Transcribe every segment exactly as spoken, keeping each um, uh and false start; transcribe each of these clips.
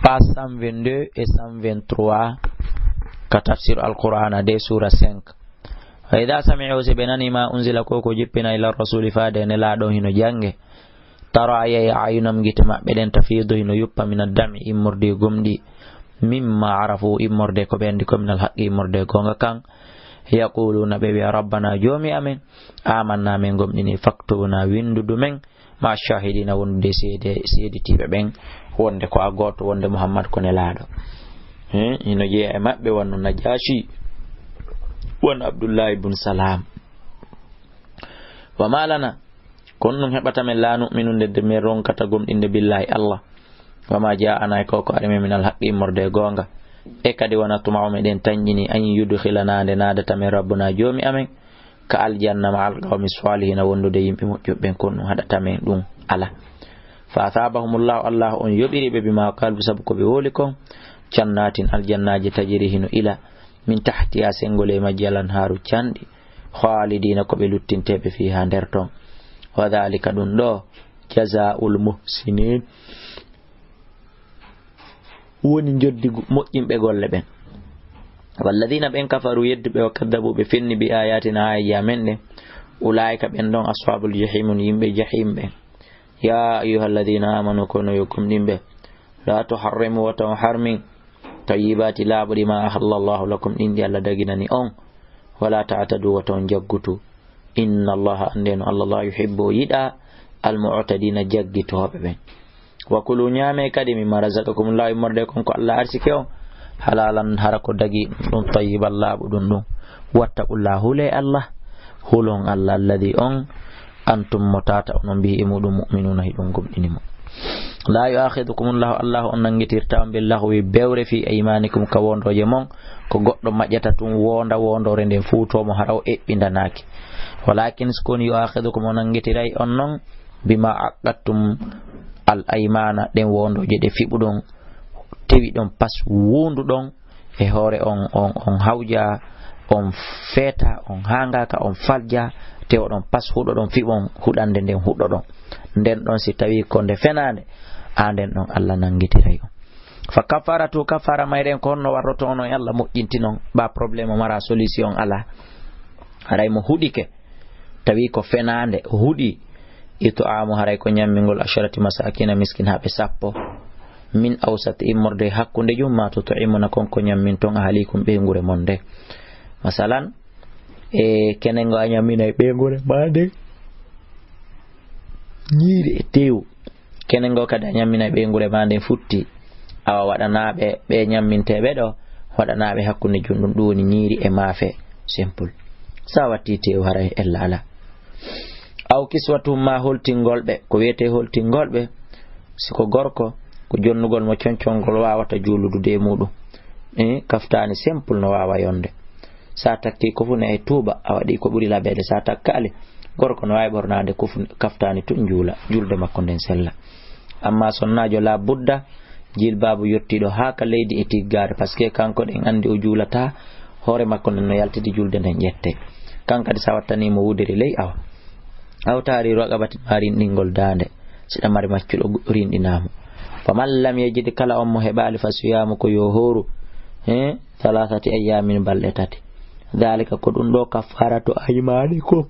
Page cent vingt-deux et cent vingt-trois, ka tafsir Alqur'ana de, sura cinq. Wa idha sami'u, si ɓe nani, ma unzila, ko ko jippina, ila rasuli, faade e Nelaaɗo, hino jange. Tara, a yi'ay, ayunam, gite maɓɓe ɗen, tafidu, hino yuppa, min ad-dam'i, immorde gomɗi, mimma arafu, immorde ko ɓe andi ko, min al-haqqi, immorde goonga kan. Yaquluna, ɓe wi'a, rabbana, joomi amen, amanna, men gomɗini, faktubna, windudu men, ma shahidina, wondude seede, seeditiiɓe ɓen, wonde ko a gooto, wonde Muhammad ko Nelaaɗo. He, hino jeyaa e maɓɓe, wano Najashi, wano Abdullahi ibn Salam. Wa ma lana, kono ɗum heɓata men, la nu'minu, nde, nde men ronkata gomɗinde, billahi, Allah, wa ma ja'ana, e ko ko ari men, min al-haqqi, immorde e goonga. E kadi, wa natma'u, meɗen tanƴini, an yudkhilana, nde naadata men, rabbuna, joomi amen, ka aljanna, ma al-qawmi salihina, wondude yimɓe moƴƴuɓe ɓen, kono ɗum haɗata men ɗum, ala. Fa asabahumullahu, Allah on yoɓiri ɓe, bima qalu, sabu ko ɓe wowli kon, jannatin, aljannaaji, tajri, hino ila, min tahtiha, senngol e majji, al-anharu, canɗi, khalidina, ko ɓe luttinteeɓe, fiha, nder ton. Wa dhalika, ɗum ɗo, jazaa'ul muhsinin, woni njoddi gu-, moƴƴinɓe golle ɓen. Walladina, ɓen, kafaru, yedduɓe, wa kaddabu, ɓe fenni, bi ayatina, aayeeji amen ɗen, ulaika, ɓen ɗon, ashabul jahim, on yimɓe jahim ɓen. Ya ayyuhalladina amanu, kono yo gomɗinɓe, la tuharrimu, wata on harmin, tayyibati, laaɓuɗi, ma ahallallahu lakum, ɗin ɗi Allah daginani on, wala ta'tadu, wata on jaggutu. Inna Allaha, anndee no Allah, la yuhibbu, o yiɗaa, al-mu'tadina, jaggitooɓe ɓen. Wa kulu, ñaamee kadi, mimma razaqakumullahu, immorde kon ko Allah arsike on, halalan, hara ko dagi ɗum, tayyiban, laaɓuɗum ɗum. Wattaqullaha, hulee Allah, hulon Allah, alladhi, on, antum, mo tata, onon, bihi, e muɗum, mu'minuna, hiɗon gomɗini mo. La yu'akhidhukumullahu, Allah on nanngitirtaa on, billaghwi, bewre, fi aymanikum, ka wondooje mon, ko goɗɗo maƴƴata tun, wonda wondoore nden, fuutoo mo, hara o eɓɓindanaaki. Walakin, si ko woni, yu'akhidhukum, o nanngitiray on non, bima aqadtum al aymana, ɗen wondooje ɗe fiɓuɗon, tewiɗon, pas wunduɗon e hoore on, on, on hawja, on feeta, on hangaka, on falja, tewoɗon pas, huɗoɗon, fiɓon huɗande nden huɗoɗon. Nden ɗon, si tawi ko nde fenaande, a nden ɗon Allah nanngitiray on. Fa kafaratu, kafara mayren ko honno warroto on, e Allah moƴƴintinon, ba problème o mara solution ala. Haray mo huɗike, tawi ko fenaande, o huɗi, it'amu, haray ko ñammingol, asharati masakina, miskinaaɓe sappo, min awsati, immorde hakkunde jum, ma tut'imuna, kon ko ñamminton, ahlikum, ɓeynguure mon nde. Masalan, e kenen ngo a ñamminay ɓeynguure ma nde ñiiri e teewu. Kenen ngo kadi a ñamminay ɓeynguure ma nden futti. Awa waɗanaaɓe ɓe ñamminteeɓe ɗo, waɗanaaɓe hakkunde jum ɗum, ɗum woni ñiiri e maafe. Simple. Sa watti teewu haray ella ala. Aw kiswatuhum, ma holtingol ɓe, ko wiyetee holtingol ɓe, si ko gorko, ko jonnugol mo concol ngol waawata juuludude e muɗum. E kaftaani simple no waawa yonde. Sa takki ko fu ne e tuuba, a waɗi ko ɓuri laɓeede. Sa takkaali, gorko no waawi ɓornaade ko fu kaftaani tun juula, julde makko nden sella. Amma sonnaajo la budda, jilbaabu yottiiɗo haa ka leydi e tiggaare, parce que kanko ɗen anndi o juulataa, hoore makko nden no yaltidi julde nden ƴette. Kan kadi sa wattani mo wudere ley awa. Aw tahriru raqabatin, ma rinɗingol daande, si ɗa mari maccuɗo rinɗinaa mo. Faman lam yajid, kala on mo heɓaali, fa siyaamu, ko yo hooru, he, thalathati ayyamin, balɗe tati. Dhalika, ko ɗum ɗo, kaffaratu aymanikum,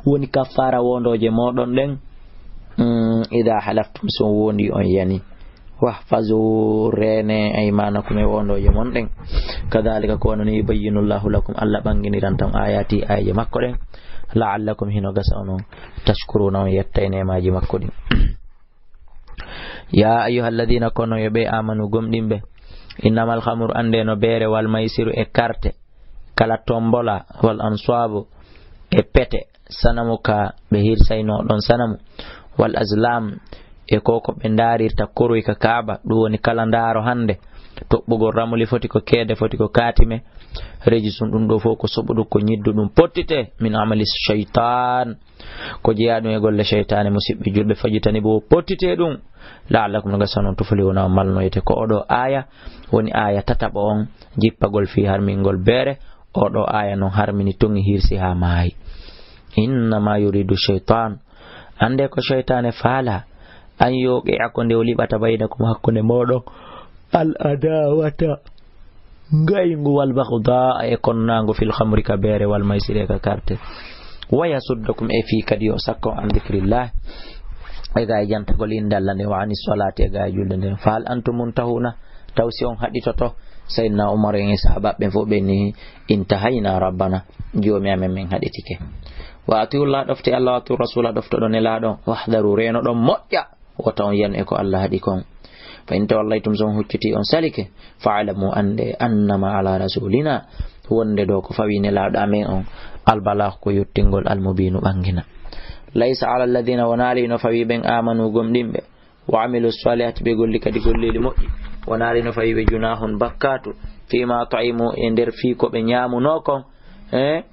woni kaffara wondooje mooɗon ɗen, mm, idha halaftum, si on wondi on yani. Wahfazu, reene, aymanakum, e wondooje mon ɗen. Kadhalika, ko wano ni, yubayyinu Allahu lakum, Allah ɓanginiranta on, ayati, aayeeje makko ɗen. La'allakum, hino gasa onon, tashkuruna, on yetta e neemaaji makko ɗin. Ya ayyuhalladhina, kono yo ɓe amanu, gomɗinɓe. Innamal khamru, anndee no beere, wal maysiru, e karte, kala tombola, wal answabu, e pete, sanamu ka ɓe hirsayno ɗon sanamu, wal azlam, e ko ko ɓe ndaarirta koroy ka Kaaba, ɗum woni kala ndaaro hannde, toɓɓugol ramuli foti ko keede, foti ko kaatime, rejisun, ɗum ɗo fof ko soɓuɗum, ko ñidduɗum, pottite min amali shaytan, ko jeyaɗum e golle shaytaane. Musiɓɓe julɓe, fajitani bo, pottite ɗum, la'allakum, no gasa non, tuflihuna, on malnoyte. Ko oɗo aaya woni aaya tataɓo on, jippagol fii harmingol beere. Oɗo aaya non harmini, toŋi, hirsi haa maayi. Innama yuridu shaytan, anndee ko shaytaane faala, أن يوقع ko nde o liɓata بينكم hakkunde mooɗon العداوة ngayngu والبغضاء e konnaangu في الخمر ka beere والميسر e ka karte ويصدكم e fii kadi yo sakko عن ذكر الله e gaa e jantagol innde Alla nden وعن الصلاة e gaa e julde nden فهل أنتم منتهون taw si on haɗitoto Seydina Umar en e sahaabaaɓe ɓen fof ɓe ni انتهينا ربنا joomi amen men haɗitike وأطيعوا الله ɗofte Alla وأطيعوا الرسول ɗoftoɗon Nelaaɗo واحذروا reenoɗon moƴƴa wota on yanu e ko Alla haɗi kon فإن توليتم so on huccitii on salike فاعلموا annde أنما على رسولنا wonde ɗo ko fawii Nelaaɗo amen on البلاغ ko yottingol المبين ɓanngina ليس على الذين wonaali no fawii ɓen آمنوا gomɗinɓe وعملوا الصالحات ɓe golli kadi golleeli moƴƴi wonaali no fawii ɓe جناح bakkaatu فيما طعموا e nder fii ko ɓe ñaamunoo kon e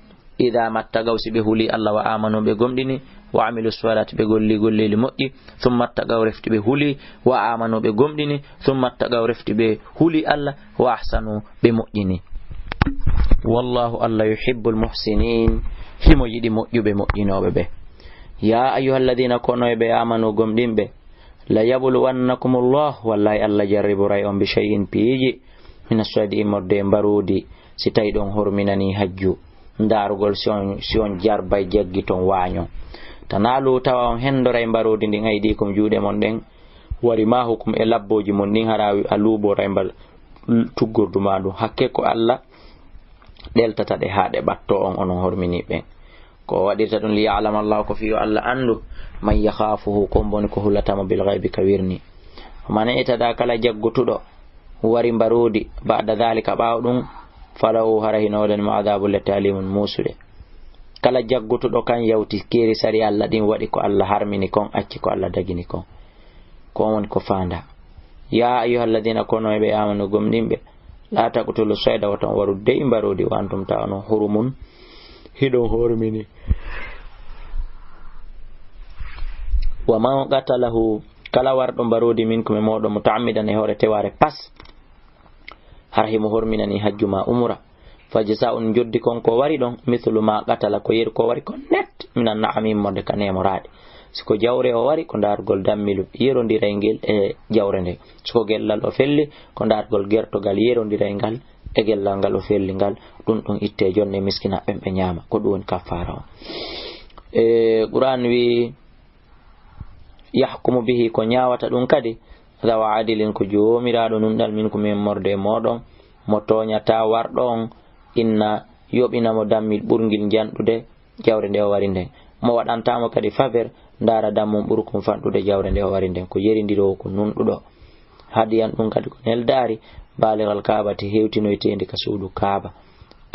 إذا ما اتقوا si ɓe hulii Alla وآمنوا ɓe gomɗini وعملوا الصالحات ɓe golli golleeli moƴƴi ثم اتقوا refti ɓe hulii وآمنوا ɓe gomɗini ثم اتقوا refti ɓe hulii Alla وأحسنوا ɓe moƴƴini والله Alla يحب المحسنين himo yiɗi moƴƴuɓe moƴƴinooɓe ɓe يا أيها الذين kono e ɓe آمنوا gomɗinɓe ليبلونكم الله wallaahi Alla jarriboray on بشيء piiji من الصيد immorde e mbaroodi si tawi ɗon horminanii hajju ndaarugol si on si on jarbay jaggi ton waaño تنالوا tawa on hendoray mbaroodi ndin أيديكم juuɗe mon ɗen ورماحكم e labbooji mon ɗin hara a luuboray mbal tuggordu maa ndun hakke ko Alla ɗeltata ɗe haa ɗe ɓattoo on onon horminii ɓen ko o waɗirta ɗun ليعلم الله ko fii yo Alla anndu من يخافه ko on woni ko hulata mo بالغيب ka wirnii ومن اعتدى kala jaggutuɗo wari mbaroodi بعد ذلك ɓaawo ɗun فله hara hino woodani mo عذاب lette أليم muusuɗe kala jaggutuɗo kan yawti keeri sariya Alla ɗin waɗi ko Alla harmini kon acci ko Alla dagini kon ko on woni ko faandaa يا أيها الذين kono e ɓe آمنوا gomɗinɓe لا تقتلوا الصيد wota on waru dey mbaroodi وأنتم tawa onon حرم hiɗon hormini ومن قتله kala warɗo mbaroodi منكم e mooɗon متعمدا e hoore tewaare pas hara himo horminanii hajju maa umra فجزاء njoddi kon ko wari ɗon مثل ما قتل ko yeru ko wari kon net من النعم immorde ka neemoraaɗi si ko jawre o wari ko ndaarugol dammilu yerondiray ngel e jawre nden si ko gellal o felli ko ndaarugol gertogal yerondiray ngal e gellal ngal o felli ngal ɗun ɗon ittee jonne miskinaaɓe ɓen ɓe ñaama ko ɗun woni kaffaara on e Qur'an wi يحكم به ko ñaawata ɗun kadi ذوى عدل ko joomiraaɗo nunɗal منكم immorde e mooɗon mo tooñataa warɗo on inna yoɓina mo dammil ɓurngil njanɗude jawre nde o wari nden mo waɗantaa mo kadi faveur ndaara dammum ɓurkum fanɗude jawre nde o wari nden ko yerindiroowo ko nunɗuɗo hadiyan ɗun kadi ko neldaari بالغ الكعبة hewtinoyteendi ka suudu kaaba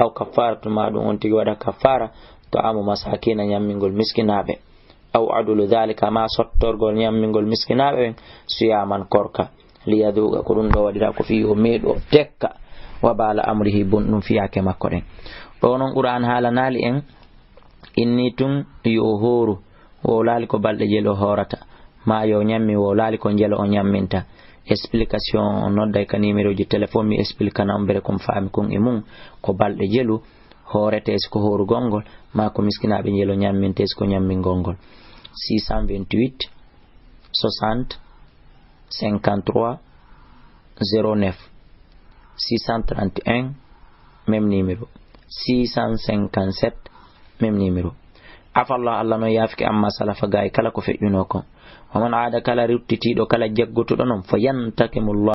أو كفارة maa ɗun on tigi waɗa kaffaara طعام مساكين ñammingol miskinaaɓe أو عدل ذلك maa sottorgol ñammingol miskinaaɓe ɓen صياما korka ليذوق ko ɗun ɗoo waɗiraa ko fii yo meeɗu o tekka وبال أمره bonɗum fiyaake makko ɗen ɗoo non Qur'an haalanaali en inni tun yo hooru wowlaali ko balɗe jelu o hoorata maa yo ñammi wowlaali ko njelo o ñamminta explication o nodday ka numéro ji téléphone mi expliquana on mbele ko mi faami kon e mun ko balɗe jelu hooretee si ko hoorugol ngol maa ko miskinaaɓe njelo ñammintee si ko ñammingol ngol six cent vingt-huit soixante cinquante-trois zéro neuf six cent trente et un même numéro six cent cinquante-sept même numéro afallah Allah non yaafike amma salafa gaay kala ko feƴƴunoo kon wa man aada kala ruttitiiɗo kala jaggotuɗo non fo yantakimullah